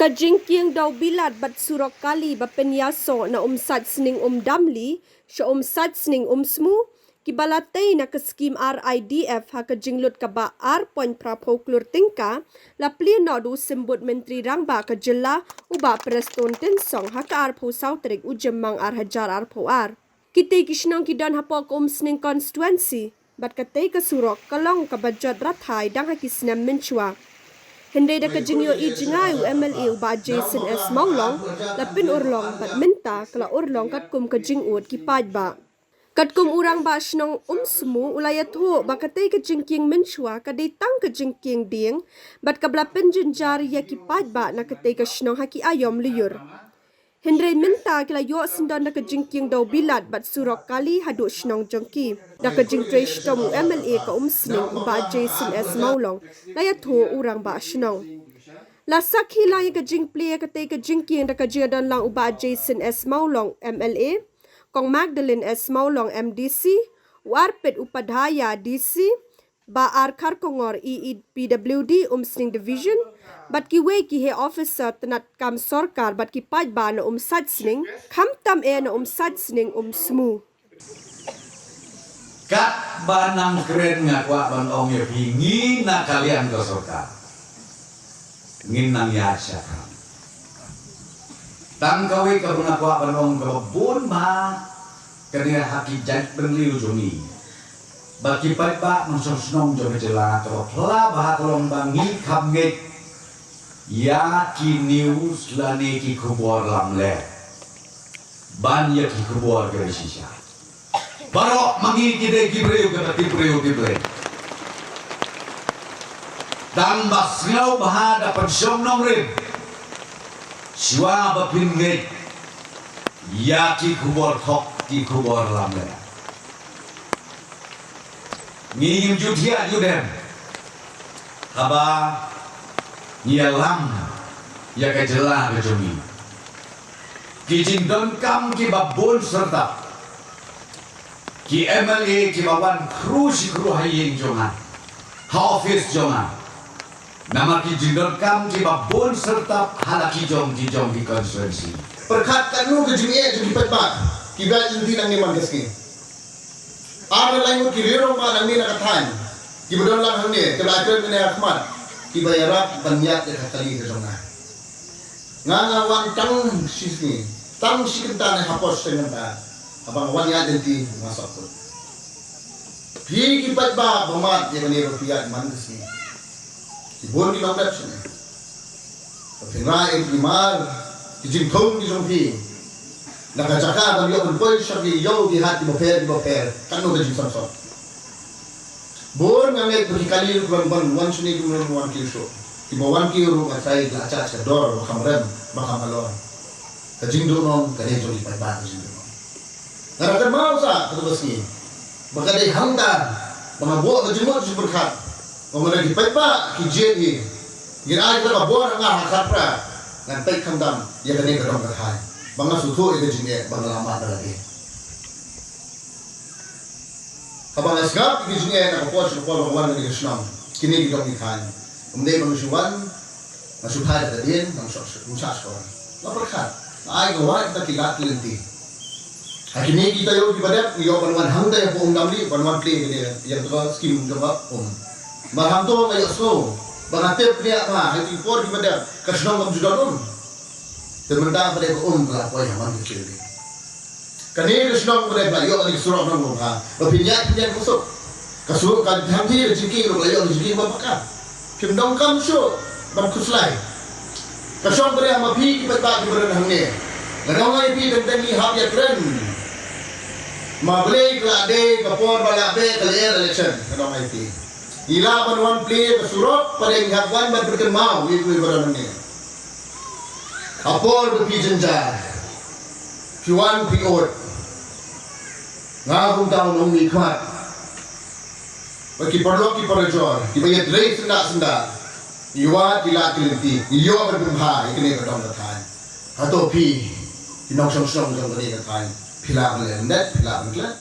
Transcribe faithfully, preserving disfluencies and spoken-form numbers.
Ka jingkieng Dewbilat bad surok kali ba pynïasoh na Umsait Sning Umdamli sha Umsait Sning Umsmu, kiba la tei na ka skim R I D F ha ka jinglut kaba ar point phra phew klur tyngka, la plie noh da u Symbud Myntri Rangbah ka jylla, u Bah Prestone Tynsong, ha ka arphew saw tarik u Jymmang ar hajar arphew ar. Kitei ki shnong ki don hapoh ka Umsning constituency, bad katei ka surok ka long kaba jot rathai dang ha ki snem mynshuwa. Hynrei da ka jingïohi jngai u M L A u Bah Jason S Mawlong, la pynurlong bad mynta ka la urlong katkum ka jingud ki paidbah. Katkum u Rangbah Shnong Umsmu u la ïathuh ba katei ka jingkieng mynshuwa ka dei tang ka jingkieng dieng, bad kaba la pynjynjar ïa ki paidbah na katei ka shnong ha ki aïom lyiur. Hynrei mynta ki la ïoh syndon da ka jingkieng Dewbilat bad surok kali haduh shnong jong ki. Da ka jingtrei shitom u M L A ka Umsning u Bah Jason S Mawlong, la ïathuh u Rangbah Shnong. La sakhi lang ïa ka jingplie katei ka jingkieng da ka jingdon lang u Bah Jason S Mawlong M L A, Kong Magdalene S Mawlong M D C, u Arpit Upadhyaya D C, Bah R Kharkongor E E P W D Umsning Division, bad kiwei ki heh officer tnat kam sorkar bad ki paidbah na Umsait Sning, khamtam eh na Umsait Sning Umsmu. Katba nang kren nga kwah ban ong ïa phi, ngi na ka liang ka sorkar ngin nang ïaid shakhmat. Tang kawei kaba nga kwah ban ong kaba bun bha, kane ha ki jaitbynriew jong ngi bad ki paidbah nongshong shnong jong ka jylla, kaba phylla bha ka long ba ngi kham ngeit ïa ki news lane ki khubor lamler ban ïa ki khubor kiba shisha. Baroh ma ngi ki dei ki briew kata ki briew ki Blei. Tang ba sngewbha da pynshong nongrim shuwa ba phin ngeit ïa ki khubor thok, ki khubor lamler. Ngi ngim ju thiah ju dem haba ngi ïalam ïa ka jylla ka jong ngi. Ki jingdonkam kiba bun syrtap, ki M L A kiba wan khru shi khru ha ïing jong nga, ha office jong nga. Namar ki jingdonkam kiba bun syrtap ha la ki jong ki jong ki constituency. Pyrkhat katno ka jingeh jong ki paidbah kiba ïa lynti nangne man ka sngi. Ar ne lai ngut ki riew rangbah nangne na ka thaiñ kiba don lang hangne, kiba la kren mynne ha khmat, kiba ïarap ban ïaid ïa ka kali ka jong nga. Nga nga wan tang shi sngi, tang shi kynta ne hapoh shi kynta, haba nga wan ïaid lynti nga sngewthuh. Phi ki paidbah ba mad ïa kane ba phi ïaid man ka sngi. Ki bun ki nongdep shane. Ba phin rah ïa ki mar ki jingthung ki jong phi. Na ka jaka ban ïoh ban poi sha ki ïew ki hat kiba pher kiba pher, katno ka jingsngewsih. Bun nga ngeit ba ki kali ruh ban wan shane ki wan kiew shuh. Kiba wan kiew ruh nga trai la judge ka dor ba kham rem ba kham halor. Ka jingduhnong ka dei jong ki paidbah ka jingduhnong. Nga da kynmaw sa kata ka sngi ba ka dei hangta ba nga buh ka jingmut jingpyrkhat ba ma ki paidbah ki jied hi ngin ai kata ka bor ha nga ha khatphra ngan peit khamtam ïa kane ka dong ka thaiñ ba nga sngewthuh ïa ka jingeh ba nga la mad da lade. Haba nga sngap ïa ka jingeh na ka por sha ka por ba nga wan na kane ka shnong kine ki dong ki thaiñ. Ym dei ba nga shu wan Nga shu phai da ka dien, nga shu, shu, shu, shu. Nga pyrkhat, nga ai nga wad kita ki lad ki lynti. Ha kine ki taïew kiba dep, nga ïoh ban wan hangta hapoh Umdamli, ban wan plie kane ïa ka skim jong ka um. Ba hangto nga ïohsngew ba nga tip ne ha kine ki por kiba dep ka shnong kam ju don um. Te mynta ba dei ka um ka la poi ha man ka skim. Kane ka shnong ba dei ba ïoh kane ka surok nong ba phin ïaid phin ïaid kusuk. Ka surok ka thang ti ka jingkieng ruh la ïoh ka jingkieng ba paka. Phim donkam shuh ban khuslai. Ka shong ba dei ma phi ki paidbah kiba don hangne. Nga ong ïa phi teng teng ngi hap ïakren. Ma Blei ka la dei ka por ba la beh ka lyer election. Nga ong ïa phi. Ngi lah ban wan plie ka surok, ba dei ngi hap wan ban pynkynmaw ïa kiwei ba don hangne. Ha por ba phi jynjar, phi wan phi ud. Nga kumta u nongmihkhmat. Bad ki paralok ki parajor kiba ïatrei syndah syndah, ngi wad ki lad ki lynti, ngi ïoh ban pynbha ïa kane ka dong ka thaiñ. Hato phi, ki nongshong shnong jong kane ka thaiñ, phi lah ban leh net, phi lah ban klet?